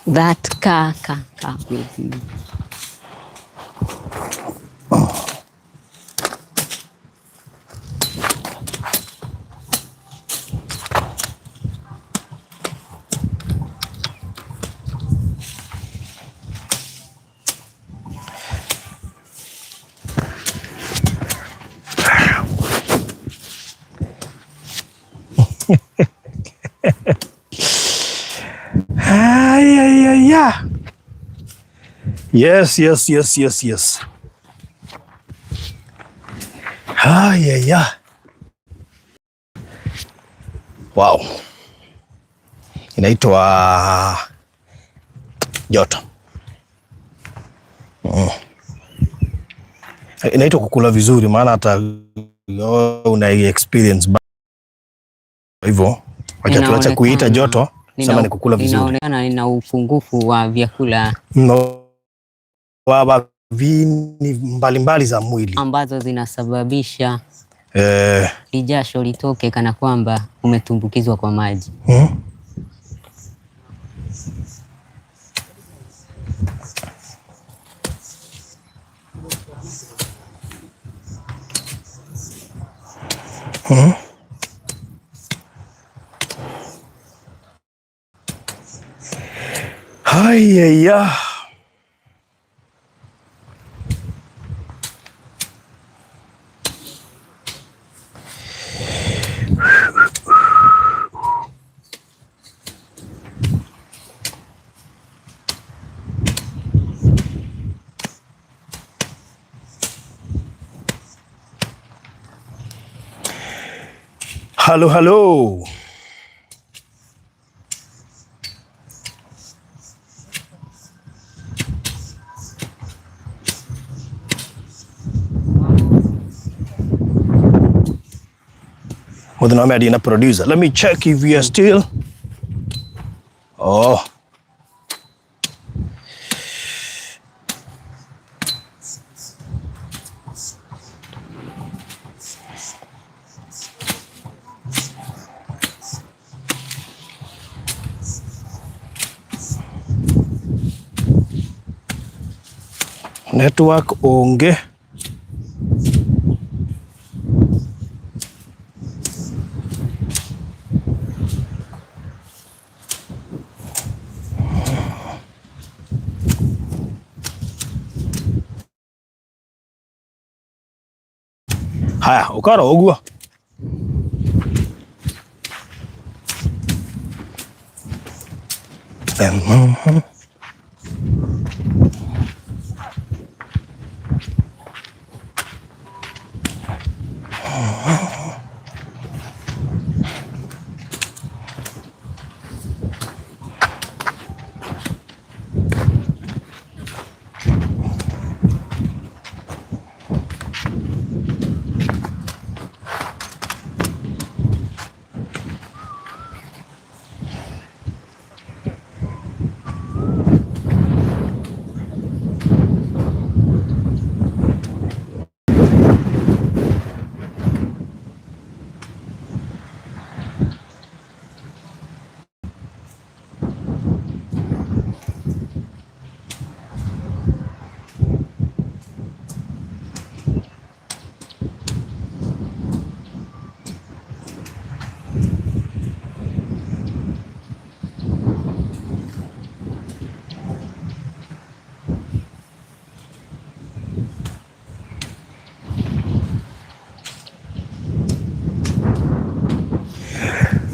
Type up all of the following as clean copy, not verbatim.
That ka ka ka with you. Ay, ay, ay, ay. Yes, yes, yes, yes, yes. Ay, ay, ay. Wow. Inaitwa joto. Inaitwa kukula vizuri, maana hata una experience hivyo. Wacha tuache kuiita joto, sema ni kukula vizuri. Inaonekana nina upungufu wa vyakula No, wa viini mbalimbali za mwili ambazo zinasababisha lijasho litoke kana kwamba umetumbukizwa kwa maji. Haya. Halo, halo. With an producer. Let me check if we are still. Oh. Network onge. Haya, ukara ũguo.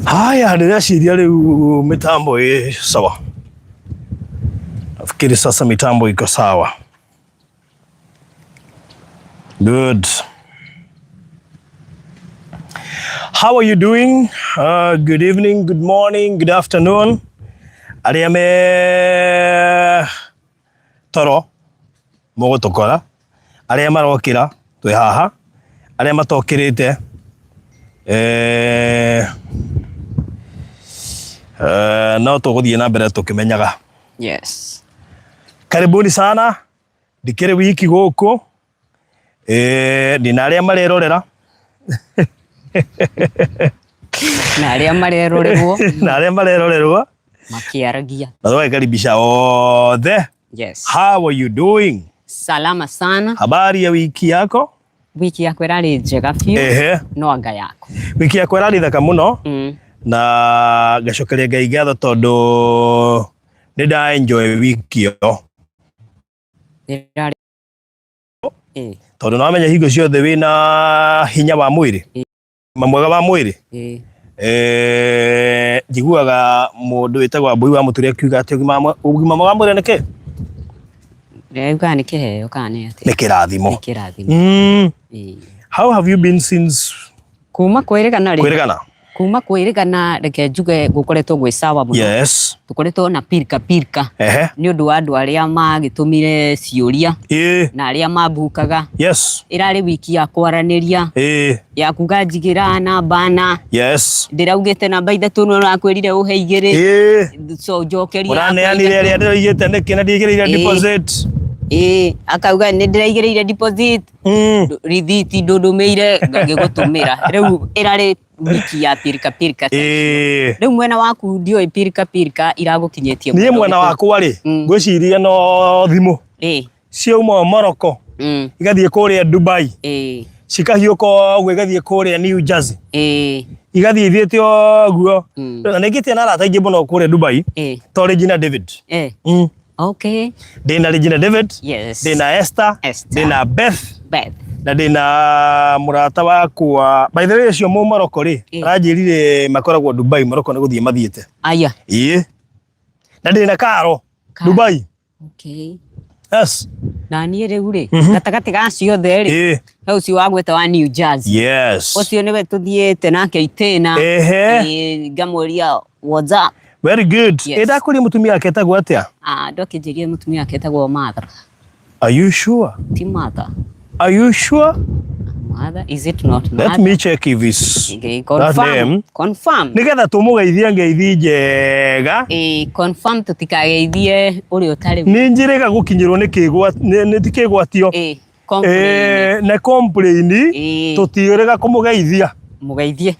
Haya, ndĩreciria rĩu mitambo ĩ sawa. Nafikiri sasa mitambo iko sawa. Good. How are you doing? Good evening, good morning, good afternoon. Arĩa me toro mũgũtũkora, arĩa marokĩra twĩ haha, arĩa matokĩrĩte no tũgũthiĩ na mbere tũkĩmenyaga. Yes. Karibuni sana, ndikĩrĩ wiki gũkũ, ndĩna arĩa marerorera Na arĩa marerorerwo. Na arĩa marerorerwo. Makiaragia. Na tũgagĩkaribisha othe. Yes. How are you doing? Salama sana. Habari ya wiki yako? Wiki yakwa ĩrarĩ njega biũ. Ehe. No anga yaku. Wiki yakwa ĩrarĩ thaka mũno. Na ngacokeria Ngai ngatho tondũ nĩ nda enjoy wiki ĩyo. Ĩrarĩ Eh. Tondũ nĩ wamenya hingo ciothe wĩna hinya wa mwĩrĩ. Ũgima mwega wa mwĩrĩ. Njiguaga mũndũ wĩtagwo Wambui wa Mũturi akiuga atĩ ũgima mwega wa mwĩrĩ nĩ kĩ? Ndĩrauga nĩ kĩheo kana nĩ atĩa? Nĩ kĩrathimo. Nĩ kĩrathimo. How have you been since Kuma kwĩrĩgana rĩ? Kwĩrĩgana. Kuma kwĩrĩgana reke njuge gũkoretwo gwĩ sawa mũno. Yes. Tũkoretwo na pirika pirika. Ehe. Nĩ ũndũ wa andũ arĩa magĩtũmire ciũria. Ĩĩ. Na arĩa mambukaga. Yes. Ĩrarĩ wiki ya kwaranĩria. Ĩĩ. Ya kuga njigĩra namba na. Yes. Ndĩraugĩte namba ithatũ no ũrakwĩrire ũhe igĩrĩ. Ĩĩ. So njokeria. Ũraneanire ĩrĩa ndĩroigĩte nĩkĩ na ndiigĩrĩire deposit. Ĩĩ, akauga nĩ ndĩraigĩrĩire deposit. Rithiti ndũndũmĩire ngagĩgũtũmĩra. Rĩu ĩrarĩ wiki ya pirika pirika. Ĩĩ. Rĩu mwena waku ndiũĩ pirika pirika iragũkinyĩtie Niĩ mwena wakwa rĩ, ngwĩciria no thimũ. Ĩĩ. Ciauma Morocco. Igathiĩ kũrĩa Dubai. Ĩĩ. Cikahiũka ũguo igathiĩ kũrĩa New Jersey. Ĩĩ. Igathiĩ ithiĩte ũguo. Na nĩ ngĩte na arata aingĩ mũno kũrĩa Dubai. Ĩĩ. To Regina David. Ĩĩ. Okay. Ndĩna Regina David. Yes. Ndĩna Esther. Esther. Ndĩna Beth. Beth. Na ndĩna mũrata wakwa. By the way ũcio mũ Morocco rĩ, aranjĩrire makoragwo Dubai, Morocco nĩ gũthiĩ mathiĩte. Aya. Ĩĩ. Na ndĩna Karo. Dubai. Okay. Yes. Na niĩ rĩu rĩ, gatagatĩ ga ciothe rĩ, he ũcio wagwĩta wa New Jersey. Yes. Ũcio nĩwe tũthiĩte nake itĩna. Ehe. Ĩĩ, ngamũria what's up. Very good. Yes. Ĩ ndakũria mũtumia wake etagwo atĩa? Ah, ndokĩnjĩrie mũtumia wake etagwo Martha. Are you sure? Ti Martha. Are you sure? Martha, is it not Let Martha? me check if it's Okay, that confirm. name. Confirm. Nĩgetha tũmũgeithie ngeithi njega. Ĩĩ, confirm tũtikageithie ũrĩa ũtarĩ. Nĩ njĩrĩga gũkinyĩrwo nĩ nĩ ti kĩgwatio. Ĩĩ, complain. Nĩ complain. Ĩĩ. Tũtiĩrĩga kũmũgeithia. Mũgeithie.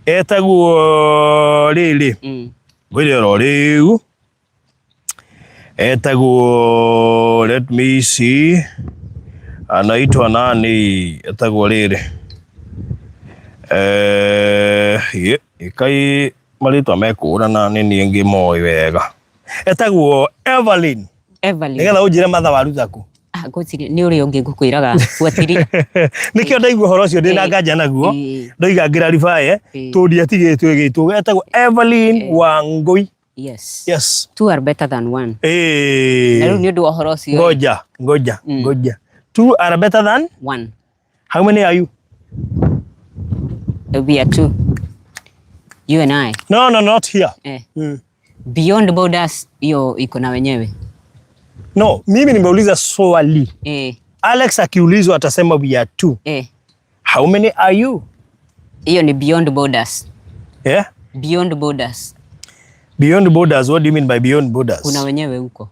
Etagwo rĩrĩ. Ngwĩre oro rĩu. Etagwo, let me see. Anaitwa nani? Etagwo rĩrĩ. Ĩkai marĩtwa mekũrana nĩ niĩ ngĩmoĩ wega. Etagwo Evelyn. Evelyn. Nĩgetha ũnjĩre matha waruta kũ? Ah, ngwĩciria nĩ ũrĩa ũngĩ ngũkwĩraga buatiria. Nĩkĩo ndaigua ũhoro ũcio ndĩna nganja naguo. Ndoiga ngĩraribaye tondũ ndiatigĩtwo ĩgĩtwo. Etagwo Evelyn Wangui. Yes. Yes. Two are better than one. Eh. Na rĩu nĩ ũndũ wa ũhoro ũcio. Ngoja, ngoja, ngoja. Two are better than one. How many are you? We are two. You and I. No, no, not here. Beyond borders hiyo iko na wenyewe. No, mimi nimeuliza swali. Alex akiulizwa atasema we are two. How many are you? Hiyo ni beyond borders. Yeah? Beyond borders. Beyond borders, what do you mean by beyond borders? Kuna wenyewe huko.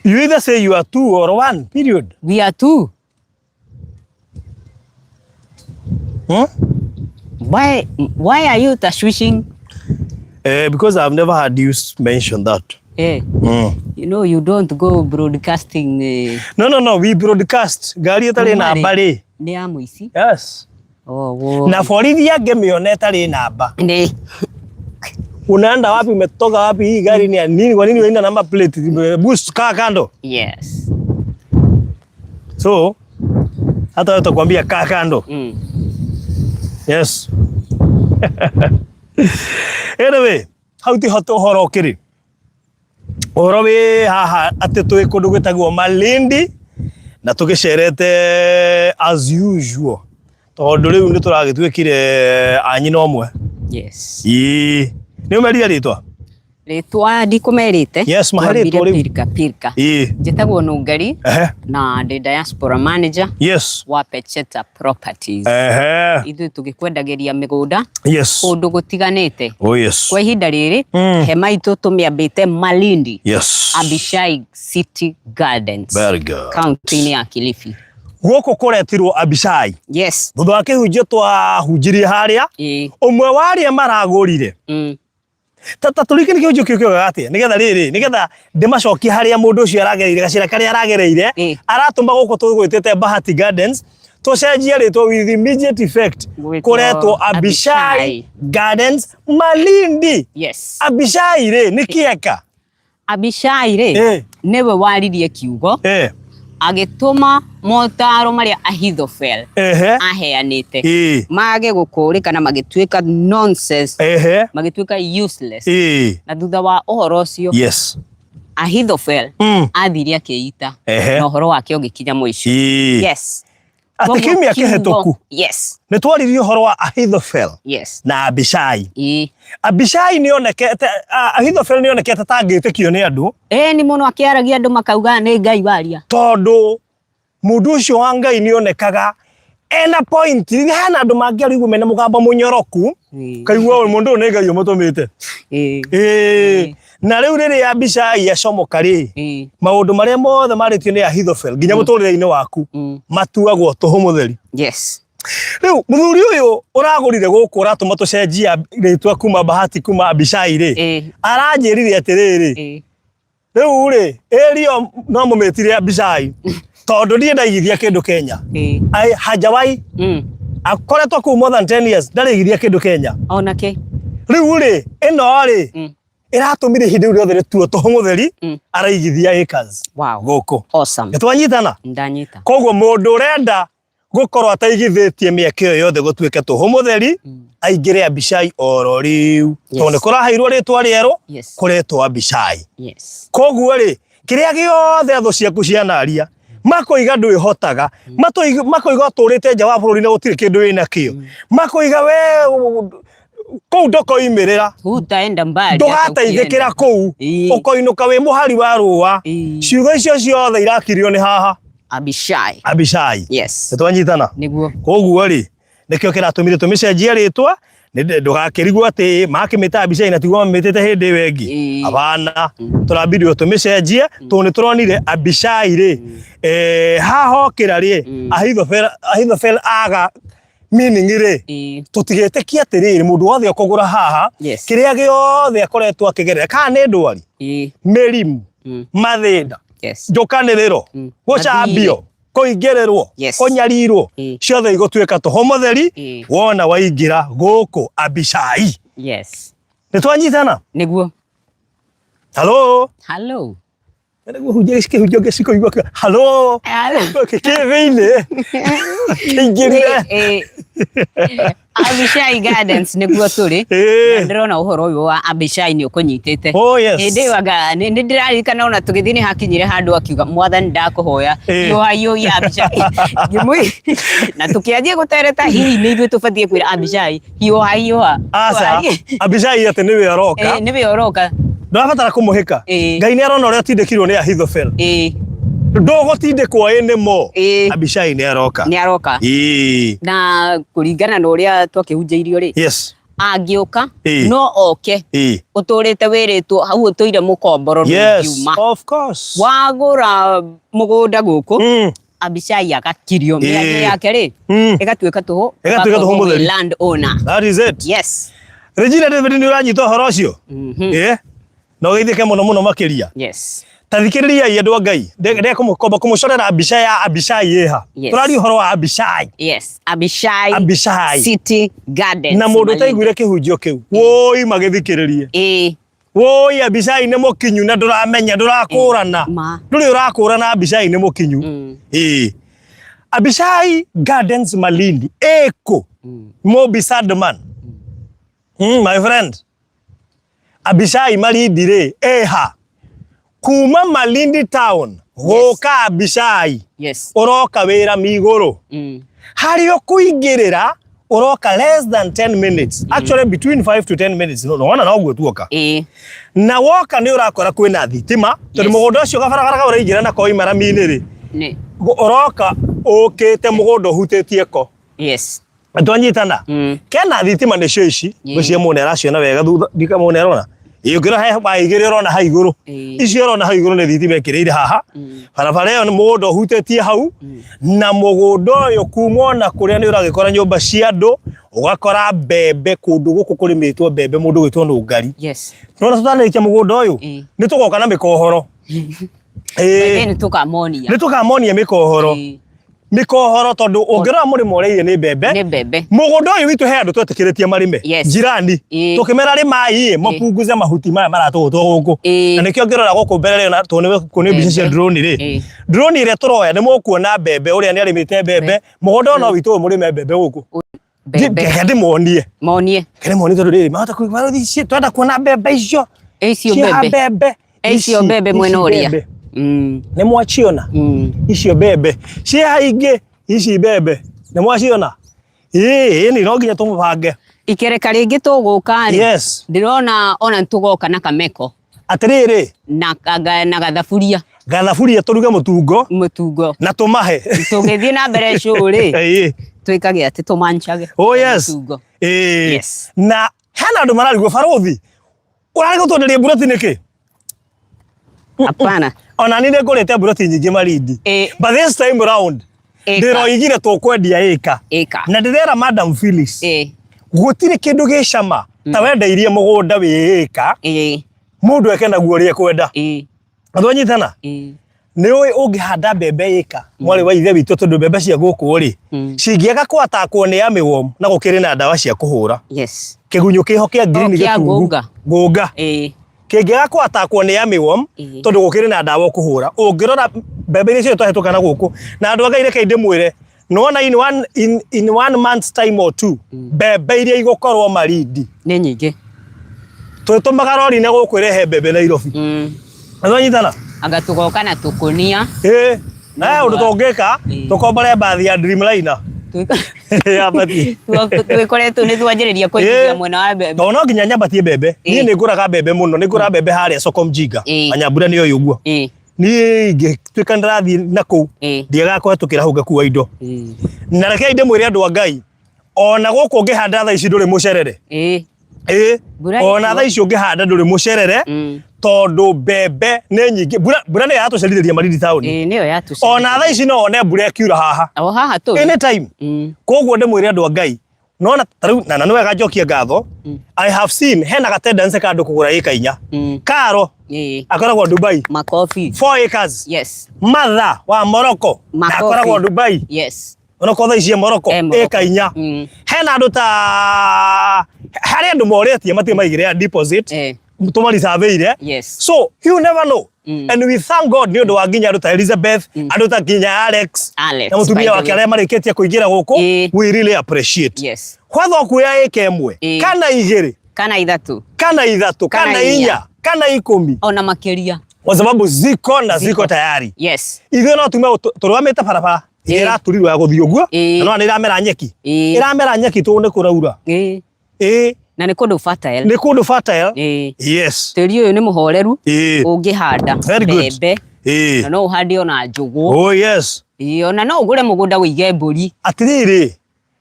You either say you are two or one, period. We are two. Why are you tashwishing? Because I've never heard you mention that. You know, you don't go broadcasting. No, no, no, we broadcast. Gari ĩtarĩ namba rĩ. Nĩ ya mũici? Yes. Oh, wo. Na borithi angĩmĩona ĩtarĩ namba. Nĩ. Unaenda wapi? Umetoka wapi? Hii gari ni ya nini? Kwa nini haina number plate? Boost, kaa kando. Yes. So, hata wewe utakwambia kaa kando. Yes. Anyway, hau ti ho ũhoro ũkĩrĩ. Ũhoro wĩ haha atĩ twĩ kũndũ gwĩtagwo Malindi na tũgĩcerete as usual. Tondũ rĩu nĩ tũragĩtuĩkire a nyina ũmwe. Yes. Ĩĩ. Nĩ ũmerire rĩtwa? Rĩtwa ndikũmerĩte. Yes, mahe rĩtwa Twambire rĩu. Pirika pirika. Ĩĩ. Njĩtagwo Nũngari. Ehe. Na ndĩ diaspora manager. Yes. Wa Pecheta Properties. Ehe. Ithuĩ tũgĩkwendagĩria mĩgũnda. Yes. Kũndũ gũtiganĩte. Oh yes. Kwa ihinda rĩrĩ, hema itũ tũmĩambĩte Malindi. Yes. Abishai City Gardens. Very good. Kaunti-inĩ ya Kilifi. Gũkũ kũretirwo Abishai. Yes. Thutha wa kĩhunjio twahunjirie harĩa. Ĩĩ. Ũmwe wa arĩa maragũrire. Ta ta tũrike nĩ kĩhunjio kĩu kĩoigaga atĩa nĩgetha rĩrĩ nĩgetha ndĩmacokie harĩa mũndũ ũcio aragereire gacĩra karĩa aragereire. Aratũma gũkũ tũgwĩtĩte Bahati Gardens tũcenjie rĩtwa with immediate effect. Gwĩtwo Kũretwo Abishai Abishai. Gardens Malindi. Yes. Abishai rĩ nĩ kĩeka? Abishai rĩ nĩwe waririe kiugo agĩtũma motaro marĩa Ahithofel aheanĩte mage gũkũrĩka na magĩtuĩka nonsense, magĩtuĩka useless. Na thutha wa ũhoro ũcio Ahithofel athire akĩita na ũhoro wake ũgĩkinya mũico. Yes. Atĩ Koguo kiumia kiugo- kĩhĩtũku nĩ twaririe ũhoro wa Ahithofel na Abishai. Abishai nĩ onekete, Ahithofel nĩ onekete ta angĩtĩkio nĩ andũ. Ĩĩ nĩ mũno akĩaragia andũ makauga nĩ Ngai waria. Tondũ mũndũ ũcio wa Ngai nĩ onekaga ena point. Hena andũ mangĩarigwo mena mũgambo mũnyoroku, kaigua ũyũ mũndũ ũyũ nĩ Ngai ũmũtũmĩte. Ĩĩ. Na rĩu rĩrĩa Abishai acomoka rĩ, maũndũ marĩa mothe marĩtio nĩ Ahithofel nginya mũtũrĩre-inĩ waku matuagwo tũhũ mũtheri. Yes. Rĩu mũthuri ũyũ ũragũrire gũkũ ũratũma tũcenjia rĩtwa kuma Bahati kuma Abishai rĩ, aranjĩrire atĩrĩrĩ, rĩu rĩ ĩrio no mũmĩtire Abishai tondũ niĩ ndaigithia kĩndũ Kenya. Ai hajawai akoretwo kũu more than 10 years ndarĩigithia kĩndũ Kenya. Onake. Rĩu rĩ ĩno rĩ ĩratũmire ihinda rĩu rĩothe rĩtuo tũhũ mũtheri araigithia acres gũkũ. Awesome. Nĩtwanyitana? Ndanyita. Koguo mũndũ ũrenda gũkorwo ataigithĩtie mĩaka ĩyo yothe gũtuĩke tũhũ mũtheri aingĩre Abishai oro rĩu tondũ nĩ kũraheirwo rĩtwa rĩerũ kũretwo Abishai. Koguo rĩ kĩrĩa gĩothe thũ ciaku cianaria makoiga ndwĩhotaga, makoiga ũtũrĩte nja wa bũrũri na gũtirĩ kĩndũ wĩnakĩo, makoiga we kũu ndũkoimĩrĩra, Hutaenda mbali ndũgateithĩkĩra kũu, ũkoinũka wĩ mũhari wa rũa. Ciugo icio ciothe irakirio nĩ haha Abishai. Abishai. Yes. Nĩtwanyitana? Nĩguo. Koguo rĩ nĩkĩo kĩratũmire tũmĩcenjie rĩtwa, ndũgakĩrigwo atĩ makĩmĩta Abishai na tiguo mamĩtĩte hĩndĩ ĩyo ĩngĩ. Abana tũrambirio tũmĩcenjie tondũ nĩ tũronire Abishai rĩ haha okĩra rĩ Ahithofel, Ahithofel aga meaning rĩ tũtigetĩkie atĩrĩrĩ mũndũ wothe ũkũgũra haha kĩrĩa gĩothe akoretwo akĩgerera kana nĩ ndwari, mĩrimũ, mathĩna, njũkanĩrĩro, gũcambio, kũingĩrĩrwo, kũnyarirwo, ciothe igũtuĩka tũhũ mũtheri wona waingĩra gũkũ Abishai. Yes. Nĩtwanyitana? Nĩguo. Hello. Hello. Nĩguo hunjia kĩhunjio gĩcikoigua hello. Hello. Kĩ thĩinĩ. Kĩingĩrire. Abishai Gardens nĩguo tũrĩ. Na ndĩrona ũhoro ũyũ wa Abishai nĩ ũkũnyitĩte. Oh yes. Hĩndĩ ĩyo anga nĩ ndĩraririkana ona tũgĩthiĩ nĩ hakinyire handũ akiuga mwathani ndakũhoya hiũha hiũhia Abishai. Ngĩmwĩ na tũkĩanjia gũtereta hihi nĩ ithuĩ tũbatiĩ kwĩra Abishai hiũha hiũha. Aca, Abishai atĩ nĩwe ũroka. Nĩwe ũroka. Ndũrabatara kũmũhĩka. Ngai nĩ arona ũrĩa ũtindĩkirwo nĩ Ahithofel. Ndũgũtindĩkwo anymore. Abishai nĩ aroka. Nĩ aroka. Na kũringana na ũrĩa twakĩhunjĩirio rĩ. Yes. Angĩũka no oke ũtũrĩte wĩrĩtwo hau ũtũire mũkomboro ndũngiuma. Yes, of course. Wagũra mũgũnda gũkũ Abishai agakirio mĩario yake rĩ ĩgatuĩka tũhũ, ĩgatuĩka tũhũ mũtheri. Land owner. That is it. Yes. Regina David nĩ ũranyita ũhoro ũcio? Na ũgeithĩke mũno mũno makĩria. Yes. Ta thikĩrĩriai andũ a Ngai, ndekũmũkomba kũmũcorera mbica ya Abishai ĩha. Yes. Tũraria ũhoro wa Abishai. Yes. Abishai. Abishai. City Gardens. Na mũndũ ũtaiguire kĩhunjio kĩu, woi magĩthikĩrĩrie. Woi Abishai nĩ mũkinyu na ndũramenya, ndũrakũrana. Ndũrĩ ũrakũrana Abishai nĩ mũkinyu. Abishai Gardens Malindi ĩkũ? Mobi Sadman. My friend. Abishai Malindi rĩ ĩha? Kuma Malindi town gũka Abishai. Yes. Ũroka wĩra migũrũ. Harĩa ũkũingĩrĩra ũroka less than 10 minutes. Actually between 5 to 10 minutes. No, wona noguo tuoka. Na woka nĩ ũrakora kwĩna thitima tondũ mũgũnda ũcio gabarabara kau ũraingĩra nako wauma rami-inĩ rĩ. Ũroka ũkĩte mũgũnda ũhutĩtie ko. Yes. Twanyitana. Kena thitima nĩcio ici. Ngwĩciria mũndũ nĩ araciona wega thutha. Ndika mũndũ nĩ arona. Ĩĩ, ũngĩrora he waya igĩrĩ ũrona hau igũrũ. Icio ũrona hau igũrũ nĩ thitima ĩkĩrĩire haha. Barabara ĩyo nĩ mũgũnda ũhutĩtie hau. Na mũgũnda ũyũ kuma ona kũrĩa nĩ ũragĩkora nyũmba cia andũ, ũgakora mbembe kũndũ gũkũ kũrĩmĩtwo mbembe mũndũ ũgwĩtwo Nũngari. Yes. Nĩwona tũtanarĩkia mũgũnda ũyũ, nĩ tũgoka na mĩkohoro. Ĩĩ. Nĩ tũkamonia. Nĩ tũkamonia mĩkohoro. Mĩkohoro tondũ ũngĩrora mũrĩmo ũrĩa ire nĩ mbembe. Nĩ mbembe. Mũgũnda ũyũ witũ he andũ twetĩkĩrĩtie marĩme. Yes. Jirani. Tũkĩmera rĩmai ĩ, mapunguze mahuti maya maratũgũtwo gũkũ. Na nĩkĩo ngĩrora gũkũ mbere rĩ, na tondũ nĩ kuonio mbica cia drone rĩ. Drone ĩrĩa tũroya nĩ mũkuona mbembe ũrĩa nĩ arĩmĩte mbembe. Mũgũnda ũyũ no witũ ũyũ mũrĩme mbembe gũkũ. Mbembe. Reke ndĩmonie. Monie. Reke ndĩmonie tondũ rĩrĩ, mahota kuuga, "Barũthi, twenda kuona mbembe icio." Icio Ciĩha mbembe. mbembe. Icio Ici- mbembe mwena ici ũrĩa. mbembe. Mm. Nĩ mwaciona? Icio mbembe. Ciĩha ingĩ ici mbembe. Nĩ mwaciona? Ĩĩ, ĩni no nginya tũmũbange. Ikereka rĩngĩ tũgũka rĩ. Yes. Ndĩrona ona nĩtũgoka na kameko. Atĩrĩrĩ. Na na gathaburia. Gathaburia tũruge mũtungo. Mũtungo. Na tũmahe. Tũgĩthiĩ na mbere show rĩ. Ĩĩ. Twĩkage atĩ tũmanchage. Oh yes. Mũtungo. Ĩĩ. Yes. Na hena andũ mararigwo barũthi. Ũrarĩ gũtwenderia mburoti nĩkĩ? Hapana. Ona niĩ nĩngũrĩte mburoti nyingĩ Malindi. Ĩĩ. But this time round Ĩka. ndĩroigire tũkwendia ĩka. Ĩka. Na ndĩrera Madam Phyllis. Ĩĩ. Gũtirĩ kĩndũ gĩ cama ta wendeirie mũgũnda wĩ ĩka. Ĩĩ. Mũndũ eke naguo ũrĩa ekwenda. Ĩĩ. Na twanyitana? Ĩĩ. Nĩ ũĩ ũngĩhanda mbembe ĩka mwarĩ wa ithe witũ tondũ mbembe cia gũkũ rĩ cingĩaga kwatakwo nĩ armyworm na gũkĩrĩ na ndawa cia kũhũra. Yes. Kĩgunyũ kĩho kĩa green Oh, kĩa gĩtungu. ngũnga. Ngũnga. Ĩĩ. Kĩngĩaga kwatakwo nĩ armyworm tondũ gũkĩrĩ na ndawa ũkũhũra. Ũngĩrora mbembe iria ciothe twahĩtũka na gũkũ na andũ a Ngai rekei ndĩmwĩre nĩwona in one month's time or two mbembe iria igũkorwo Malindi Nĩ nyingĩ. Twĩtũmaga rori na gũkũ ĩrehe mbembe Nairobi. Nĩtwanyitana? Anga tũgoka na tũkũnia. Ĩĩ. Na he ũndũ tũngĩka, tũkombore mbathi ya Dreamliner. Yambatie. Twĩkoretwo nĩ twanjĩrĩria kũigithia mwena wa mbembe. Tondũ no nginya nyambatie mbembe. Niĩ nĩ ngũraga mbembe mũno, nĩ ngũraga mbembe harĩa soko Mjinga. Manyambura nĩ oĩ ũguo. Niĩ ingĩtuĩka nĩ ndĩrathiĩ na kũu, ndiagaga kũhetũkĩra hau ngakua indo. Na rekei ndĩmwĩre andũ a Ngai, ona gũkũ ũngĩhanda thaa ici ndũrĩ mũcerere. Ĩĩ. Mbura Ona ĩkuo. thaa ici ũngĩhanda ndũrĩ mũcerere tondũ mbembe nĩ nyingĩ. Mbura mbura nĩyo yatũcerithĩria Malindi taũni. Ĩĩ nĩyo yatũcerithĩria. Ona thaa ici no wone mbura ĩkiura haha. O haha tũrĩ. Anytime. Koguo ndĩmwĩre andũ a Ngai, nona ta rĩu na nĩ wega njokie ngatho. I have seen hena ga tendency ka andũ kũgũra ĩka inya. Karo akoragwo Dubai. Makobi. 4 acres. Yes. Mother wa Morocco na Makobi. akoragwo Dubai. Yes. Onokorwo thaa ici e Morocco E Morocco. ĩka inya. Hena andũ ta harĩ andũ morĩtie matirĩ maigĩrĩra deposit tũmaricabĩire. Yes. So you never know. And we thank God nĩ ũndũ wa nginya andũ ta Elizabeth, andũ ta nginya Alex, Alex, na mũtumia by the wake way. arĩa marĩkĩtie kũingĩra gũkũ, we really appreciate. Yes. Kwatha ũkuoya ĩka ĩmwe, kana igĩrĩ, Kana ithatũ, kana ithatũ, Kana kana inya. inya, kana ikũmi. Ona makĩria. Kwa sababu ziko na ziko tayari. Yes. Ithuĩ no tume tũrũgamĩte barabara Ĩĩ. ĩraturirwo ya gũthiĩ ũguo Ĩĩ. na nĩwona nĩ ĩramera nyeki. Ĩĩ. Ĩramera nyeki tondũ nĩ kũraura. Ĩĩ. Ĩĩ. Na nĩ kũndũ fertile. Nĩ kũndũ fertile. Ĩĩ. Yes. Tĩri ũyũ nĩ mũhoreru. Ĩĩ. Ũngĩhanda Very good. mbembe. Ĩĩ. Na no ũhande ona njũgũ. Oh yes. Ĩĩ, ona no ũgũre mũgũnda ũige mbũri. Atĩrĩrĩ,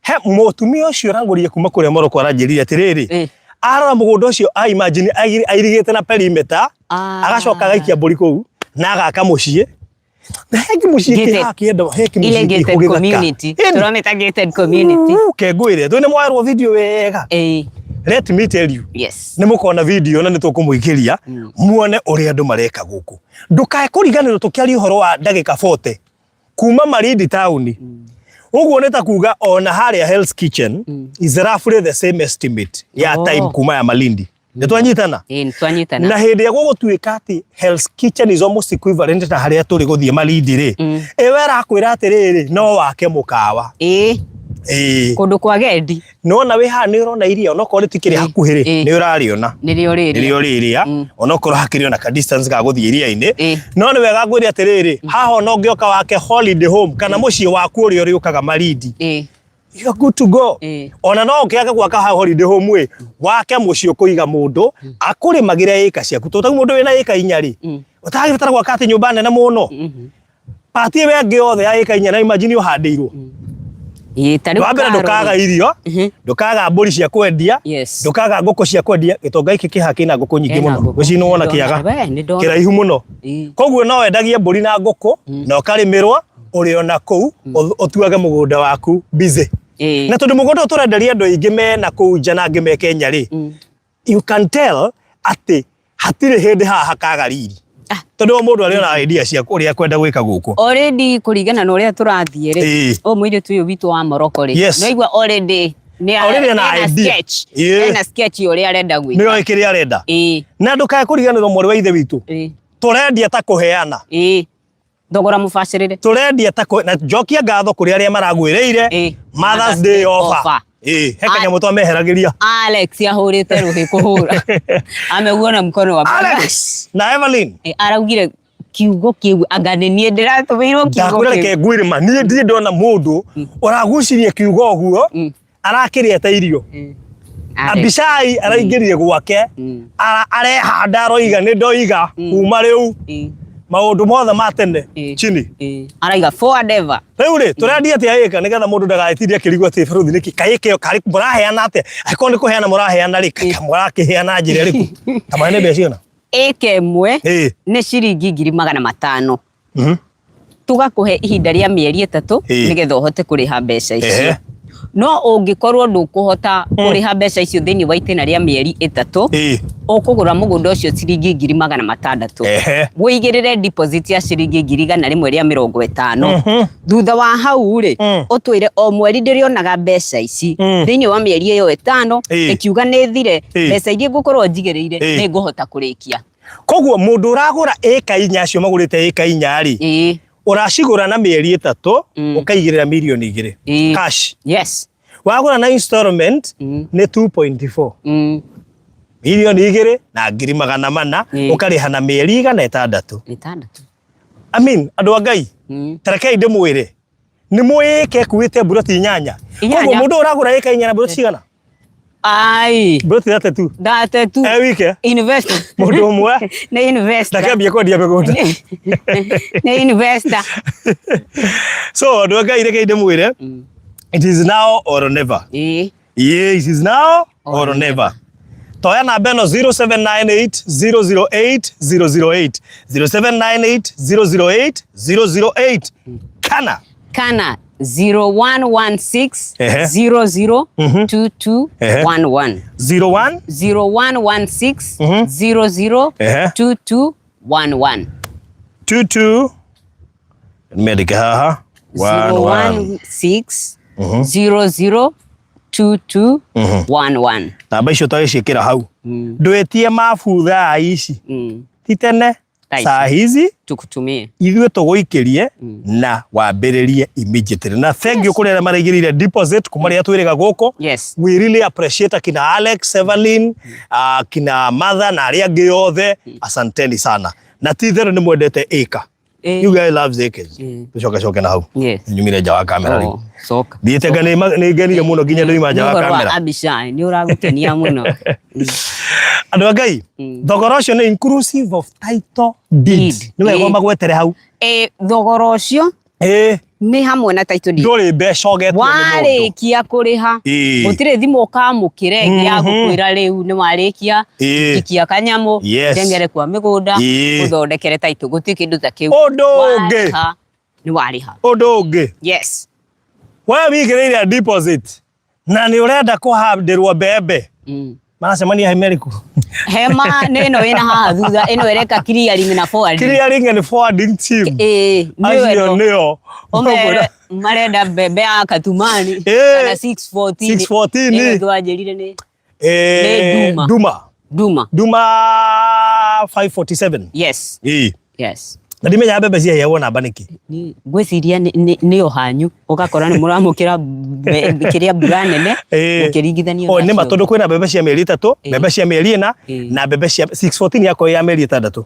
he mũtumia ũcio ũrangũrire kuma kũrĩa Morocco aranjĩrire atĩrĩrĩ, arora mũgũnda ũcio a imagine airigĩte na perimeter, agacoka agaikia mbũri kũu na agaka mũciĩ. Na he kĩmũciĩ Gated. kĩ haha kĩenda, he kĩmũciĩ Ile kĩho gated gĩthaka. community. Ĩni. Tũramĩta gated community. Uu, ke ngwĩre, tũ nĩ mwoerwo video wega. Ĩĩ. Let me tell you. Yes. Nĩ mũkona video na nĩ tũkũmũikĩria muone ũrĩa andũ mareka gũkũ. Ndũkae kũriganĩrwo tũkĩaria ũhoro wa ndagĩka 40 kuma Malindi taũni. Ũguo nĩ ta kuga ona harĩa Hell's Kitchen is roughly the same estimate ya time kuma ya Malindi. Nĩ twanyitana? Ĩĩ, nĩ twanyitana. Na hĩndĩ ĩrĩa gũgũtuĩka atĩ Hell's Kitchen is almost equivalent na harĩa tũrĩ gũthiĩ Malindi rĩ, ĩyo ĩrakwĩra atĩrĩrĩ, no wake mũkawa. Ĩĩ. Ĩĩ. Kũndũ kwa gendi. Nĩwona wĩ haha nĩ ũrona iria onokorwo rĩtikĩrĩ hakuhĩ rĩ, nĩ ũrarĩona. Nĩrĩo rĩrĩa. Nĩrĩo rĩrĩa, onokorwo hakĩrĩ ona ka distance ga gũthiĩ iria-inĩ. Ĩĩ. No nĩ wega ngwĩre atĩrĩrĩ, haha ona ũngĩoka wake holiday home kana mũciĩ waku ũrĩa ũrĩũkaga Malindi. Ĩĩ. You are good to go. Ĩĩ. Ona no ũkĩage gwaka hau holiday home ĩ, wake mũciĩ ũkũiga mũndũ akũrĩmagĩre ĩka ciaku. Tondũ ta rĩu mũndũ wĩna ĩka inya rĩ, ũtagĩbatara gwaka atĩ nyũmba nene mũno. Pati ĩyo ĩngĩ yothe ya ĩka inya na imagine ũhandĩirwo. Ĩĩ, ta rĩu Wa mbere Karo ndũkaga rĩ. irio, ndũkaga mbũri cia kwendia, ndũkaga ngũkũ cia kwendia. Gĩtonga gĩkĩ kĩha kĩna ngũkũ nyingĩ Kĩna mũno. ngũkũ. Ngwĩciria nĩwona Nĩndona. kĩaga We, nĩndona. kĩraihu mũno. Koguo no wendagie mbũri na ngũkũ na ũkarĩmĩrwo ũrĩ ona kũu ũtuage mũgũnda waku busy. Na tondũ mũgũnda ũyũ tũrenderia andũ aingĩ me na kũu nja na angĩ me Kenya rĩ, you can tell atĩ hatirĩ hĩndĩ haha hakaga riri. Tondũ o mũndũ arĩ ona idea cia ũrĩa akwenda gwĩka gũkũ. Already kũringana na ũrĩa tũrathiĩ rĩ, ũyũ mũirĩtu ũyũ witũ wa Morocco rĩ, nĩwaigua already nĩ Already ena ena idea. sketch, ena sketch ya ũrĩa arenda gwĩka. Nĩoĩ kĩrĩa arenda. Na ndũkae kũriganĩrwo mwarĩ wa ithe witũ. Tũrendia ta kũheana. Thogora mũbacĩrĩre. Tũrendia ta kũ, na njokia ngatho kũrĩ arĩa maragwĩrĩire Mother's Day offer. He kanyamũ twameheragĩria. Alex ahũrĩte rũhĩ kũhũra. Ameuona mkono wa Alex na Evelyn. Araugire kiugo kĩu anga nĩ niĩ ndĩratũmĩirwo kiugo Ndakwĩra kĩu. reke ngwĩre ma niĩ ndirĩ ndona mũndũ ũragucirie kiugo ũguo arakĩrĩa ta irio. Abishai araingĩrire gwake arehanda aroiga nĩ ndoiga kuma rĩu maũndũ mothe ma tene chini. Araiga forward ever. Rĩu rĩ tũrendia atĩa ĩka nĩgetha mũndũ ndagagĩtinde akĩrigwo atĩ bũrũri nĩkĩ kaĩ ĩka ĩyo karĩ mũraheana atĩa angĩkorwo nĩ kũheana mũraheana rĩ mũrakĩheana njĩra ĩrĩkũ ta maĩ nĩ mbeca cigana? Ĩka ĩmwe nĩ ciringi 500,000. Tũgakũhe ihinda rĩa mĩeri 3 nĩgetha ũhote kũrĩha mbeca icio. No ũngĩkorwo ndũkũhota kũrĩha mbeca icio thĩinĩ wa itĩna rĩa mĩeri 3, ũkũgũra mũgũnda ũcio ciringi 600,000. Wũigĩrĩre deposit ya ciringi 150,000. Thutha wa hau rĩ, ũtwĩre o mweri ndĩrĩonaga mbeca ici thĩinĩ wa mĩeri ĩyo 5, ĩkiuga nĩ thire, mbeca iria ngũkorwo njigĩrĩire nĩ ngũhota kũrĩkia. Koguo mũndũ ũragũra ĩka 4 acio magũrĩte ĩka 4 rĩ, ũracigũra na mĩeri 3 ũkaigĩrĩra mirioni 2 cash. Wagũra na installment nĩ 2.4. Mirioni 2 na 400,000 ũkarĩha na mĩeri 600. 6. I mean, andũ a Ngai, ta rekei ndĩmwĩre, nĩ mũĩke ĩkuĩte mburoti 8. Koguo mũndũ ũragũra ĩka 4 na mburoti cigana? Ai. Mburoti 32. 32. E wike. Investor. Mũndũ ũmwe. Nĩ investor. Ndakĩambie kwendia mĩgũnda. Nĩ investor. So, andũ a Ngai, rekei ndĩmwĩre, it is now or never. Yeah, it is now or never. Toya namba ĩno 0798 008 008 0798 008 008 kana kana 0116 00 22 11 01 0116 00 22 11 22 nimeandika haha 016 00 22 11. Namba icio twagĩciĩkĩra hau. Ndwĩtie mabu thaa ici. Ti tene saa hizi tukutumie ithuĩ tũgũikĩrie na wambĩrĩrie immediately. Na thank you kũrĩ arĩa maraigĩrĩire deposit kuma rĩrĩa twĩrĩga gũkũ. We really appreciate akina Alex, Evelyn, akina Mother na arĩa angĩ othe. Asanteni sana. Na ti itherũ nĩ mwendete ĩka. You guys love acres. Tucoke coke na hau. Nyumire nja wa kamera rĩu. Coka. Thiĩte nga nĩ ngenire mũno nginya ndoima nja wa kamera. Abishai nĩ ũragũkenia mũno. Andũ a Ngai, thogora ũcio nĩ inclusive of title deed. Nĩ wega magwetere hau. Thogora ũcio nĩ hamwe na title deed. Ndũrĩ mbeca ũgetio nĩ mũndũ. Warĩkia kũrĩha gũtirĩ thimũ ũkamũkĩra ĩngĩ ya gũkwĩra rĩu nĩ warĩkia ikia kanyamũ tengere kwa mĩgũnda ũthondekere title, gũtirĩ kĩndũ ta kĩu. Ũndũ ũngĩ. Nĩ warĩha. Ũndũ ũngĩ. We wigĩrĩire deposit na nĩ ũrenda kũhandĩrwo mbembe. Maracemania hema ĩrĩkũ? Hema nĩ ĩno ĩna haha thutha, ĩno ĩreka clearing na forwarding. Clearing and forwarding team. Nĩyo Acio ĩno. nĩo. Ũmere marenda mbembe ya Katumani kana 614. 614. Ĩno twanjĩrire nĩ nĩ Duma. Duma. Duma. Duma 547. Na ndimenyaga mbembe ciaheagwo namba nĩkĩ? Ngwĩciria nĩ o hanyu ũgakora nĩ mũramũkĩra kĩrĩa mbura nene mũkĩringithania O nĩ ma tondũ kwĩna mbembe cia mĩeri 3, mbembe cia mĩeri 4 na mbembe cia 614 yakorwo ya mĩeri 6.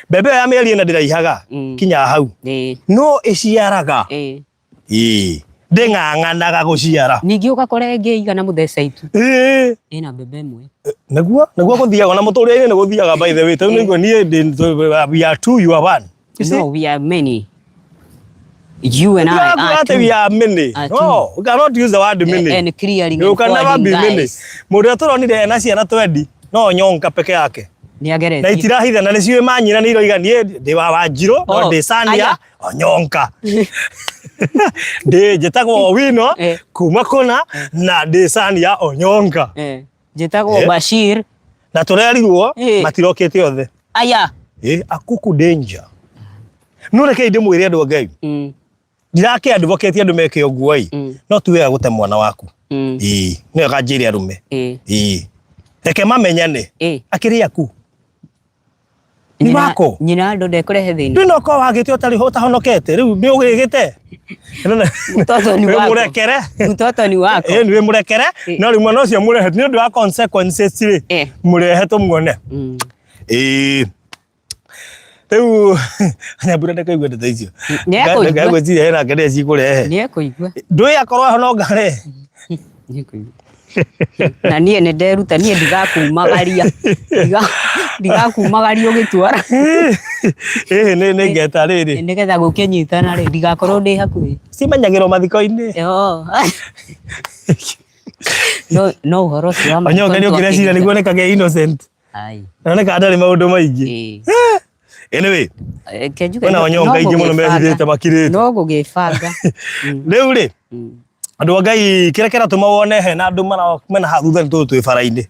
Mbembe ĩyo ya mĩeri 4 ndĩraihaga kinya hau. No ĩciaraga. Ndĩng'ang'anaga gũciara. Ningĩ ũgakora ĩngĩ igana mũtheca itu. Ĩna mbembe ĩmwe. Nĩguo gũthiaga na mũtũrĩre-inĩ nĩ gũthiaga by the way. Tondũ nĩguo niĩ we are two, you are one. No, we are many. You and I are Atĩ we two. are many. Are No, we cannot use the word many. And clearing You and can never forwarding be many. guys. Mũndũ ũrĩa tũronire ena ciana twendi no nyonga peke yake. Nĩ Na ageretie. itirahitha na nĩciũĩ manyina nĩ iroiga niĩ ndĩ wa Wanjirũ no Oh, ndĩ Sania aya. Onyonka. Ndĩ njĩtagwo Owino Eh. kuma kũna na ndĩ Sania Onyonka. Eh. Njĩtagwo Eh. Bashir. Na tũrerirwo Eh. matirokĩte othe. Aya. Eh, akuku danger. No rekei ndĩmwĩre andũ a Ngai. Ndirake advocate andũ meke ũguo ĩ. No ti wega gũte mwana waku. Ĩĩ, nĩ wega njĩre arũme. Ĩĩ. Reke mamenyane. Akĩrĩ aku. Nĩ Nyina- wako. Nyina andũ ndekũrehe thĩna. Ndũ no korwo wagĩte ũtarĩ ho ũtahonokete rĩu nĩ ũgĩgĩte. Mtoto ni wako. Mũrekere. Mtoto ni wako. Ĩĩ nĩ mũrekere. Ĩ. No rĩu mwana ũcio mũrehe nĩ ũndũ wa consequences rĩ. Eh. Mũrehe tũmuone. Ĩĩ. Rĩu Nyambura ndakaigua ndeto icio. Nĩ ekũigua. Ndakaigua hena nake nĩ cikũrehe. Nĩ ekũigua. Ndũĩ akorwo ahononga rĩ. Nĩ ekũigua. Na niĩ nĩ nderuta niĩ ndigakumagaria. Ndigakumagaria ũgĩtwara. Ĩĩ nĩ nĩ ngeta rĩrĩ. Nĩgetha gũkĩnyitana rĩ ndigakorwo ndĩ hakuhĩ. Cimenyagĩrwo mathiko-inĩ. Oh. No no ũhoro ũcio wa mathiko Onyonga nĩ ũngĩreciria nĩguo onekage innocent. Ai. Oneka ndarĩ maũndũ maingĩ. Ĩĩ. Anyway, Reke njuge kwĩna no onyonga aingĩ mũno gũgĩbanga. mehithĩte makirĩte. No gũgĩbanga. Rĩu rĩ, andũ a Ngai kĩrĩa kĩratũma wone hena andũ mena haha thutha nĩ tondũ twĩ bara-inĩ.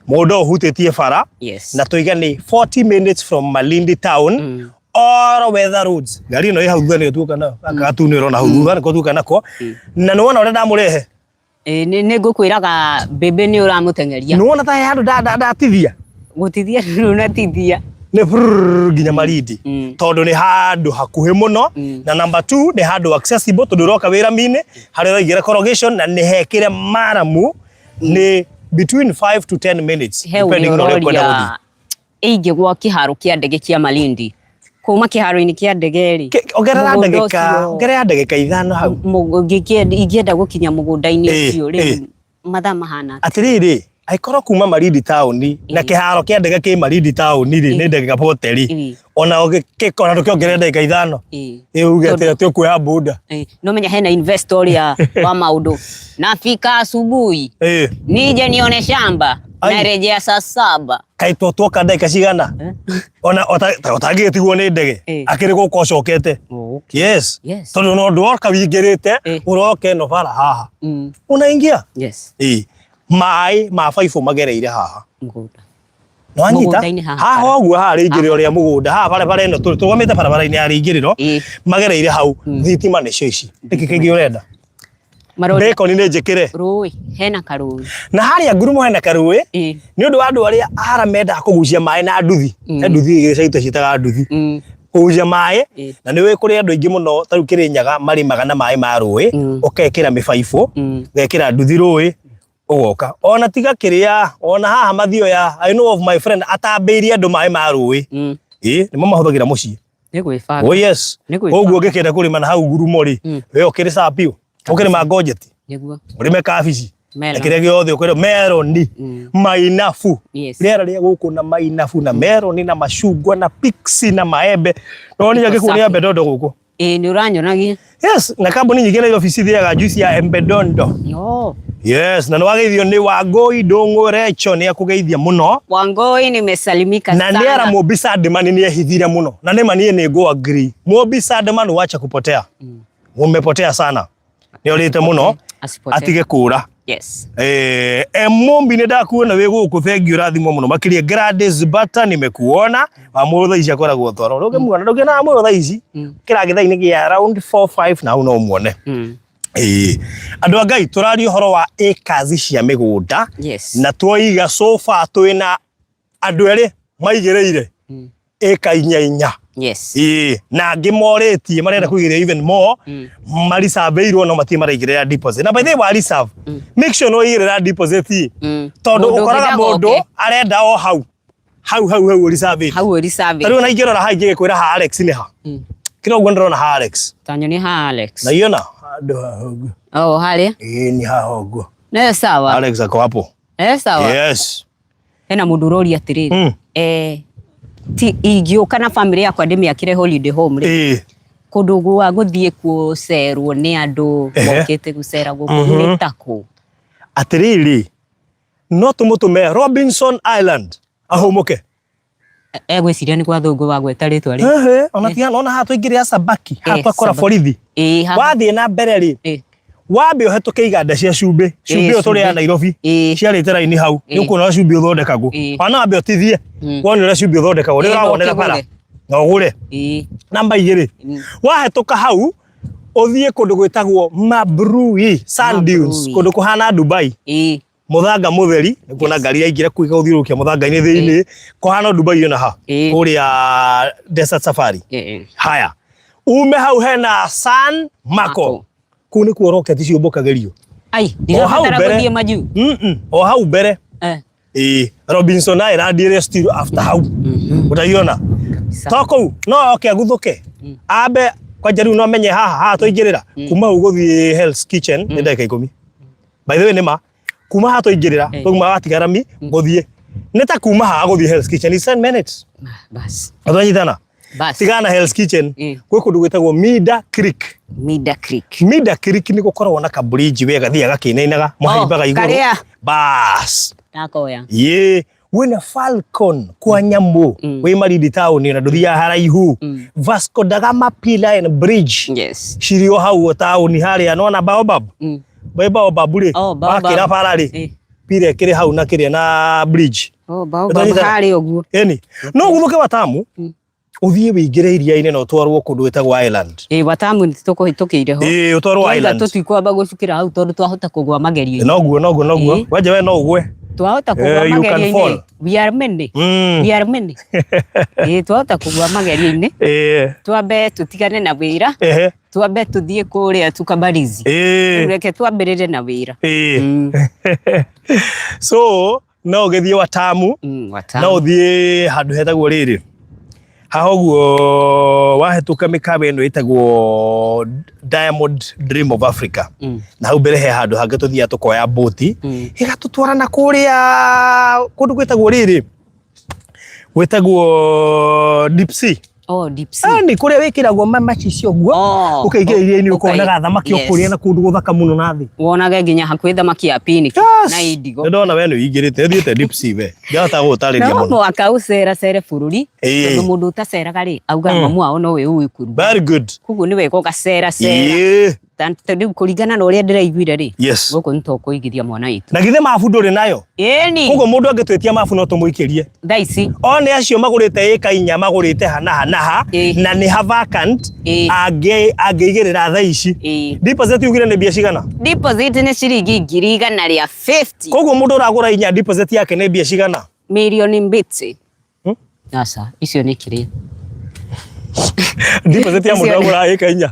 Mũgũnda ũyũ ũhutĩtie bara Yes. na tũiga nĩ 40 minutes from Malindi town all weather roads. Ngari ĩno ĩ hau thutha nĩyo tuoka nayo. Gaka gatune ũrona hau thutha nĩko tuoka nako. Na nĩ wona ũrĩa ndamũrehe. Ĩĩ nĩ ngũkwĩraga mbĩmbĩ nĩ ũramũteng'eria. Nĩ wona ta he handũ ndatithia. Gũtithia ndũnatithia. Nĩ brrrr nginya Malindi. Tondũ nĩ handũ hakuhĩ mũno na number 2 nĩ handũ accessible tondũ ũroka wĩ rami-inĩ harĩa ũraingĩra corrugation na nĩ hekĩre maramu nĩ between 5 to 10 minutes He ũrĩa depending na ũrĩa ũkwenda gũthiĩ. ũroria ingĩgwa kĩharo kĩa ndege kĩa Malindi. Kuma kĩharo-inĩ kĩa ndege rĩ. Ongerera mũgũnda ndagĩka ũcio- ongerera ndagĩka ithano hau. Ingĩenda gũkinya mũgũnda-inĩ Ĩĩ, ũcio ĩĩ. rĩ mathaa mahana atĩa? Atĩrĩrĩ, angĩkorwo kuma Malindi taũni na kĩharo kĩa ndege kĩ Malindi taũni rĩ nĩ ndagĩka 40 Ĩĩ. rĩ ona ũngĩkora ndũkĩongerera ndagĩka ithano Ĩĩ. ĩ uge atĩ atĩ ũkuoya boda. Ĩĩ, no menya hena investor ũrĩa wa maũndũ nafika asubuhi Ĩĩ. nije nione shamba Ai. narejea saa saba. Kaĩ to tuoka ndagĩka cigana ona ũtangĩgĩtigwo nĩ ndege Ĩĩ. akĩrĩ gũka ũcokete. Yes. Yes. Tondũ no ndwoka wingĩrĩte Ĩĩ. ũroke ĩno bara haha unaingia. Yes. Ĩĩ. Maĩ ma baibũ magereire haha. Mũgũnda. Nĩwanyita? Mũgũnda-inĩ haha Haha bara. ũguo haha rĩingĩrĩro rĩa mũgũnda haha barabara ĩno tũrũgamĩte barabara-inĩ ya rĩingĩrĩro Ĩĩ. magereire hau thitima nĩcio ici. Nĩkĩ kĩngĩ ũrenda? Maroria Bacon nĩ njĩkĩre. rũĩ hena karũĩ. Na harĩa ngurumo hena karũĩ Ĩĩ. nĩ ũndũ wa andũ arĩa ara mendaga kũgucia maĩ na nduthi. He nduthi gĩcagi ciĩtaga nduthi. Kũgucia maĩ Ĩĩ. na nĩ ũĩ kũrĩ andũ aingĩ mũno ta rĩu Kĩrĩnyaga marĩmaga na maĩ ma rũĩ ũkekĩra mĩbaibũ ũgekĩra nduthi rũĩ ũgoka ona tiga kĩrĩa ona haha mathioya I know of my friend atambĩirie andũ maĩ ma rũĩ. Ĩĩ nĩmo mahũthagĩra mũciĩ. Nĩ gwĩbanga. Oh yes. Nĩ gwĩbanga. Ũguo ũngĩkĩenda kũrĩma na hau ngurumo rĩ we ũkĩrĩ sawa biũ. Ũkĩrĩma ngonjeti Nĩguo. ũrĩme kabici na Melon. kĩrĩa gĩothe ũkwenda meroni mainabu. Yes. Rĩera rĩa gũkũ na mainabu na meroni na macungwa na pixi na maembe. No nĩ Iko gĩkũ nĩ safi. embe dondo gũkũ. Ĩĩ nĩ ũranyonagia. Yes, na kambuni nyingĩ Nairobi cithiaga juice ya embe dondo. Oh. Yes, na nĩ wageithio nĩ Wangũi Ndũng'ũ Recho nĩ akũgeithia mũno. Wangoi nimesalimika Na nĩ ara sana. Mumbi Sandman nĩ ehithire mũno. Na nĩ ma niĩ nĩ ngũ agree. Mumbi Sandman wacha kupotea. Umepotea sana. Nĩ orĩte mũno Asipotee. atige kũra. Yes. Mumbi nĩ ndakuona wĩ gũkũ thengiũ ũrathimwo mũno makĩria Gladys Bata nimekuona wa mũrũ thaa ici akoragwo toro ndũngĩmuona ndũngĩona mũrũ thaa ici kĩra gĩthaa-inĩ gĩa around 4 5 na hau no ũmuone. Ĩĩ andũ a Ngai tũraria ũhoro wa acres cia mĩgũnda Yes. na twoiga so far twĩna andũ erĩ maigĩrĩire ĩka inya inya. Yes. Ĩĩ na angĩ morĩtie marenda kũigĩrĩra even more maricabĩirwo no matirĩ maraigĩrĩra deposit na by the way wa reserve make sure no ũigĩrĩra deposit tondũ Mũndũ ũkoraga ũngĩ mũndũ ndagoke. arenda o hau hau hau hau ũricabĩte Hau ũricabĩte. ta rĩu ona ingĩrora haha ingĩgĩkwĩra ha Alex nĩ ha kĩrĩa ũguo ndĩrona ha Alex Ta nyonie ha Alex. na iona handũ haha ũguo Oh, harĩa. ĩĩ ni haha ũguo Nĩ sawa. Alex ako hapo. Nĩ sawa. Yes. Hena mũndũ ũroria atĩrĩrĩ. Ti ingĩũka na family yakwa ndĩmĩakĩre holiday home rĩ. Ĩĩ. Kũndũ gwa gũthiĩ gũcerwo nĩ andũ mokĩte gũcera gũkũ nĩ ta kũ? Atĩrĩrĩ, no tũmũtũme Robinson Island ahũmũke. Egwĩciria nĩ gwa thũngũ wagweta rĩtwa rĩu. Ehe, ona tiga ona haha twaingĩrĩra Sabaki, haha twakora Sabaki. borithi. Ĩĩ, haha. Wathiĩ na mbere rĩ, wambe ũhetũke iganda cia cumbĩ, cumbĩ ũyũ tũrĩaga Cumbĩ. Nairobi, ciarĩte raini hau, nĩ ũkuona ũrĩa cumbĩ ũthondekagwo. Ona wambe ũtithie, wone ũrĩa cumbĩ ũthondekagwo, nĩ Na ũrawonera bara. ũkĩgũre. Na ũgũre. Namba 2, wahetũka hau, ũthiĩ kũndũ gwĩtagwo Mabrui Sand Dunes, Mabrui. kũndũ kũhana Dubai. Mũthanga mũtheri, nĩ kuona ngari yaingĩra kũu ĩgathiũrũrũkia mũthanga-inĩ thĩinĩ, kũhana Dubai ona ha, kũrĩa Desert Safari. Haya, ume hau hena San Marco. Marco. Kũu nĩkuo rocket ciũmbũkagĩrio. Ai, O hau ndirabatara mbere. gũthiĩ majuu. O hau mbere. Ĩĩ, Robinson Island ĩrĩa still after hau. Ũtaiona? To kũu, no oke aguthũke. Ambe kwanja rĩu no menye haha, haha twaingĩrĩra. Kuma hau gũthiĩ Hell's Kitchen nĩ ndagĩka 10. By the way nĩ ma, kuma haha twaingĩrĩra, twauma watigarami gũthiĩ. Nĩ ta kuma haha gũthiĩ Hell's Kitchen is 10 minutes. Bas. Twanyitana? Bas. Tigana Hell's Kitchen, gwĩ kũndũ gwĩtagwo Mida Creek. Mida Creek. Mida Creek nĩ gũkoragwo na kabridge we gathiaga gakĩinainaga, mũhaimbaga igũrũ. Karĩa. Bas. Ndakoya. Yĩ, wĩna Falcon kwa nyamũ, wĩ Malindi town na ndũthiaga haraihu. Vasco da Gama Pillar and Bridge. Yes. Cirĩ o hau o taũni harĩa nĩwona Baobab? Wĩ Baobab rĩ, Oh, Baobab. wakĩra bara rĩ, pillar ĩkĩrĩ hau na kĩrĩa na bridge. Oh, Baobab Nĩtwanyitana? harĩa ũguo. Ĩni, no ũguthũke Watamu, ũthiĩ wĩingĩre iria-inĩ na ũtwarwo kũndũ gwĩtagwo Island. Ĩĩ, Watamu nĩ tũkũhĩtũkĩire ho. Ĩĩ, ũtwarwo Twauga Island. tũtikwamba gũcukĩra hau tondũ twahota kũgwa magerio-inĩ. Noguo, noguo, noguo. Wanja we no ũgwe. Twahota kũgwa You can magerio-inĩ. fall. We are many. We are many. Ĩĩ, twahota kũgwa magerio-inĩ. Twambe tũtigane na wĩra. Twambe tũthiĩ kũrĩa tukabarizi. Reke twambĩrĩre na wĩra. So, no ũgĩthiĩ Watamu, Watamu. no ũthiĩ handũ hetagwo rĩrĩ. Haha ũguo wahĩtũka mĩkawa ĩno ĩtagwo Diamond Dream of Africa. Na hau mbere he handũ hangĩ tũthiaga tũkoya boti, ĩgatũtwara na kũrĩa kũndũ gwĩtagwo rĩrĩ, gwĩtagwo Deep Sea. Oh, deep sea. Ni kũrĩa wĩkĩragwo macicio ũguo, Oh, ũkaingĩra iria-inĩ ũkonaga thamaki o yes. kũrĩa na kũndũ gũthaka mũno na thĩ. Wonage nginya hakuhĩ thamaki ya piniki na indigo. Nĩ ndona we nĩ ũingĩrĩte, ũthiĩte deep sea we. Ndĩrahota gũgũtarĩria No mũno. mũhaka ũceracere bũrũri, tondũ mũndũ ũtaceraga rĩ, augaga mamu wao nowe ũĩ kũruga. Very good. Koguo nĩ wega ũgaceracera. Rĩu kũringana na ũrĩa ndĩraiguire rĩ, gũkũ nĩ tũkũigithia mwana witũ. Na githĩ mabu ndũrĩ nayo? Ĩni. Koguo mũndũ angĩtwĩtia mabu no tũmũikĩrie. Thaa ici. One acio magũrĩte ĩka 4 magũrĩte ha na ha na ha, na nĩ ha vacant, angĩigĩrĩra thaa ici. Deposit ugire nĩ mbia cigana? Deposit nĩ ciringi 150,000. Koguo mũndũ ũragũra 4 deposit yake nĩ mbia cigana? Mirioni mbili. Aca, icio nĩ kĩrĩa. Deposit ya mũndũ ũragũra ĩka 4.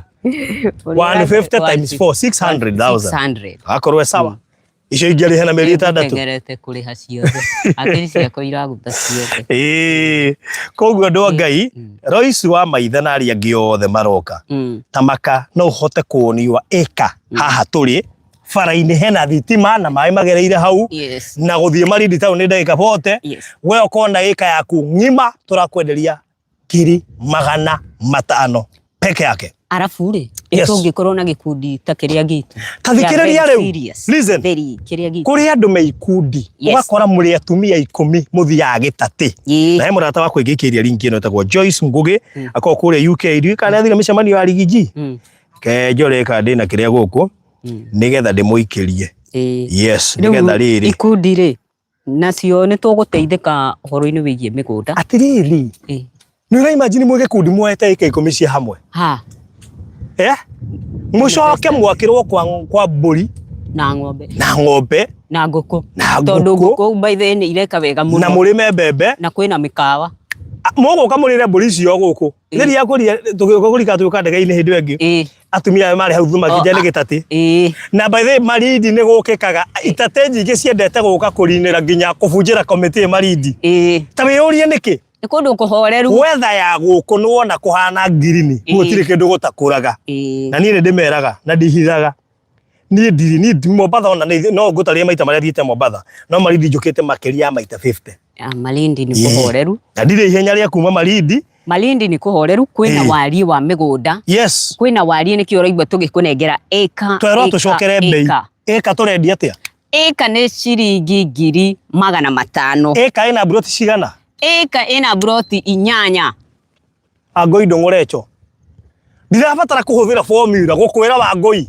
150 times 4, 600,000. 600. Akorwo e sawa. Icio ingĩarĩha na mĩeri 6. Ndengerete kũrĩha ciothe. Hakiri ciakwa iraguta ciothe. Ĩĩ. Koguo andũ a Ngai, Royce wa Maitha na arĩa angĩ othe maroka. Tamaka no ũhote kuonio ĩka haha tũrĩ bara-inĩ hena thitima na maĩ magereire hau. Na gũthiĩ Malindi town nĩ ndagĩka 40. We ũkona ĩka yaku ng'ima tũrakwenderia 500,000 peke yake. Arabu rĩ, tũngĩkorwo na gĩkundi ta kĩrĩa gitũ. Ta thikĩrĩria Very rĩu. serious. Listen. Very kĩrĩa gitũ. Kũrĩ andũ me ikundi, ũgakora mũrĩ atumia 10 mũthiaga gĩtatĩ. Na he mũrata wakwa ingĩikĩria link ĩno ĩtagwo Joyce Ngugi, akoragwo kũrĩa UK. Ndiũĩ kana nĩathire mĩcemanio ya Riggy G. Ke njore kana ndĩna kĩrĩa gũkũ, nĩgetha ndĩmũikĩrie. Yes, nĩgetha rĩrĩ. Ikundi rĩ, nacio nĩ tũgũteithĩka ũhoro-inĩ wĩgiĩ mĩgũnda. Atĩrĩrĩ, nĩ ũra imagine mwĩ gĩkundi muoete ĩka 10 cia hamwe. Ha. Mũcoke mwakĩrwo kwa mbũri. Na ng'ombe. Na ng'ombe. Na ngũkũ. Na Tondũ ngũkũ. ngũkũ by the way nĩ ireka wega mũno. Na mũrĩme mbembe. Na kwĩna mĩkawa. Mũgũka mũrĩre mbũri icio gũkũ. Rĩrĩa kũrĩa tũgĩũka kũrika tũgĩũka ndege-inĩ hĩndĩ ĩyo ĩngĩ. Atumia aya marĩ hau thutha makĩnja nĩ gĩtatĩ. Na by the way Malindi nĩ gũkĩkaga. Itatĩ nyingĩ ciendete gũka kũrinĩra nginya kũbunjĩra committee Malindi. Ta wĩyũrie nĩkĩ? Nĩ kũndũ kũhoreru. Weather ya gũkũ nĩ wona kũhana ngirini. Gũtirĩ kĩndũ gũtakũraga. Na niĩ nĩ ndĩmeraga na ndihithaga. Niĩ ndirĩ, niĩ ndi Mombatha ona nĩ no ngũtarĩrie maita marĩa thiĩte Mombatha. No Malindi njũkĩte makĩria ya maita 50. Malindi nĩ kũhoreru. Na ndirĩ ihenya rĩa kuma Malindi. Malindi nĩ kũhoreru, kwĩna wariĩ wa mĩgũnda. Kwĩna wariĩ, nĩkĩo ũraigua tũgĩkũnengera ĩka. Twerwo tũcokere mbei. Ĩka tũrendia atĩa? Ĩka nĩ ciringi 500,000. Ĩka ĩna mburoti cigana? Ĩka ĩna mburoti 8. Angũi ndũng'ũrecho. Ndirabatara kũhũthĩra formula gũkwĩra Wangũi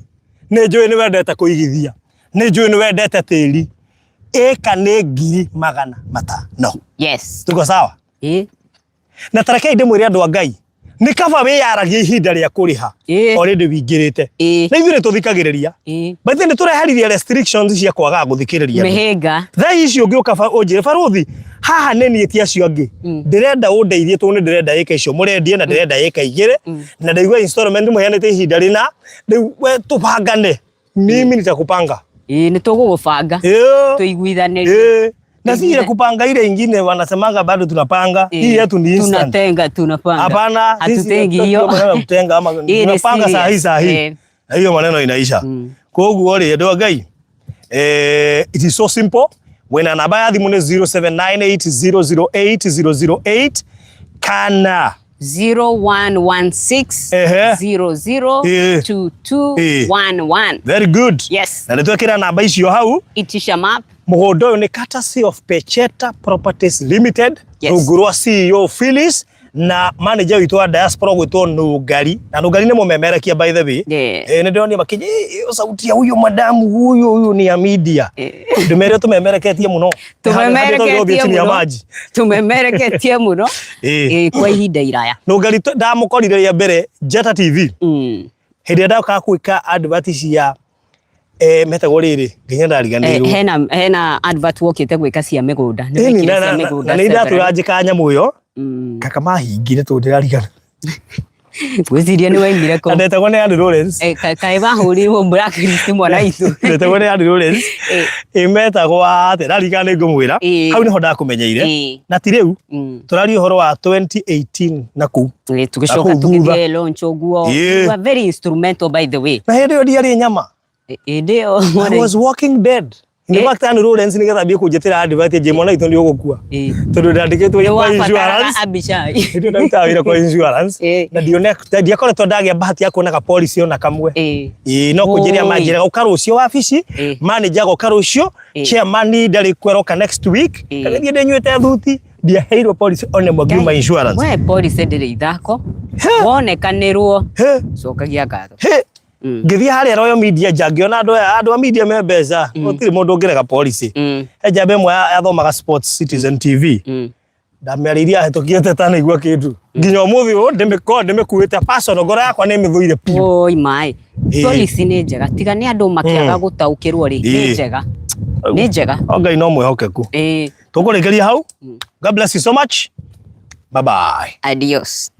nĩ njũĩ nĩ wendete kũigithia, nĩ njũĩ nĩ wendete tĩri. Ĩka nĩ 500,000. Yes. Tuko sawa? Ĩ. Na tarekei ndĩmwĩre andũ a Ngai, nĩ kaba wĩyaragie ihinda rĩa kũrĩha already wingĩrĩte. Na ithuĩ nĩ tũthikagĩrĩria. By the way, nĩ tũreheririe restrictions cia kwagaga gũthikĩrĩria andũ. Mĩhĩnga. Thaa ici ũngĩũka ũnjĩre barũthi haha nĩ niĩ ti acio angĩ, ndĩrenda ũndeithie tondũ nĩ ndĩrenda ĩka icio mũrendie na ndĩrenda ĩka 2 na ndaigua installment mũheanĩte ihinda rĩna, rĩu we tũbangane, mimi nitakupanga. Ĩ, nĩ tũgũgũbanga. Tũiguithanĩrie. Na si ile kupanga ile ingine wanasemanga bado tunapanga. Hii yetu ni instant. Tunatenga, tunapanga. Hapana, hatutengi hiyo. Maneno ya kutenga ama Hii ni tunapanga saa hii serious. saa hii. Na hiyo maneno inaisha. Koguo rĩ andũ a Ngai, it is so simple. Wena namba ya thimũ nĩ 0798008008 kana 0116 00 2211. Very good. Yes. Na nĩtwekĩra namba icio hau. Itisha map. Mũgũnda ũyũ nĩ courtesy of Pecheta Properties Limited, Yes. rungu rwa CEO Phyllis na manager witũ wa diaspora gwĩtwo Nũngari, na Nũngari nĩ mũmemerekia by the way. Nĩ ndĩronire makĩnjĩra, ĩyo sauti ya huyu madamu huyu huyu ni ya media. Ndĩmere tũmemereketie mũno. Tũmemereketie chini ya mũno. maji. Tũmemereketie mũno. Kwa ihinda iraya. Nũngari ndamũkorire rĩa mbere Njata TV. Hĩndĩ ĩrĩa ndokaga gwĩka advert cia metagwo rĩrĩ nginya ndariganĩirwo. Hena advert wokĩte gwĩka cia mĩgũnda. Nĩ Ĩni, wekire cia mĩgũnda na nĩ several. ndatũra njĩka nyamũ ĩyo. Kaka mahingire tondũ ndĩrarigana. Ngwĩciria nĩ waimire kũ. Na ndetagwo nĩ Andy Lawrence. Kaĩ wahũrirwo blacklist mwana witũ. Ndetagwo nĩ Andy Lawrence. Ĩ metagwo atĩa ndarigana nĩ ngũmwĩra. Hau nĩho ndakũmenyeire. Na ti rĩu. Tũraria ũhoro wa 2018 na kũu. Tũgĩcoka Na kũu thutha. tũgĩthiĩ launch ũguo. You were very instrumental by the way. Na hĩndĩ ĩyo ndiarĩ nyama. Hĩndĩ ĩyo I was walking dead. In fact, Andy Lawrence nĩgetha ambie kũnjĩtĩra advert njĩ mwana witũ nĩ ũgũkua. Tondũ ndandĩkĩtwo Nĩ kwa wabataraga insurance. Abishai. Hĩndĩ ĩyo ndarutaga wĩra kwa insurance. Na ndiakoretwo ndagĩa bahati ya kuonaga policy ona kamwe. Ĩĩ, no kũnjĩra Oi. manjĩraga ũka rũciũ wabici, manager agoka rũciũ, chairman ndarĩ kuo aroka next week. Ngagĩthiĩ ndĩnyuĩte thuti, ndiaheirwo policy ona ĩmwe ngiuma insurance. We policy ndĩrĩ ithako. Wonekanĩrwo cokagia ngatho. Ngĩthiĩ harĩa Royal Media nja ngĩona andũ aya, andũ a media me mbeca, gũtirĩ mũndũ ũngĩrega policy. He njamba ĩmwe yathomaga Sports Citizen TV. Ndamĩarĩirie ahĩtũkie tanaigua kĩndũ. Nginya ũmũthĩ ũyũ ndĩmĩkorwo ndĩmĩkuĩte personal, ngoro yakwa nĩ ĩmĩthũire biũ. Oi maĩ. Policy nĩ njega, tiga nĩ andũ makĩaga gũtaũkĩrwo rĩ, nĩ njega. Nĩ njega. O Ngai no mwĩhokeku. Tũkũrĩkĩria hau. God bless you so much. Bye bye. Adios.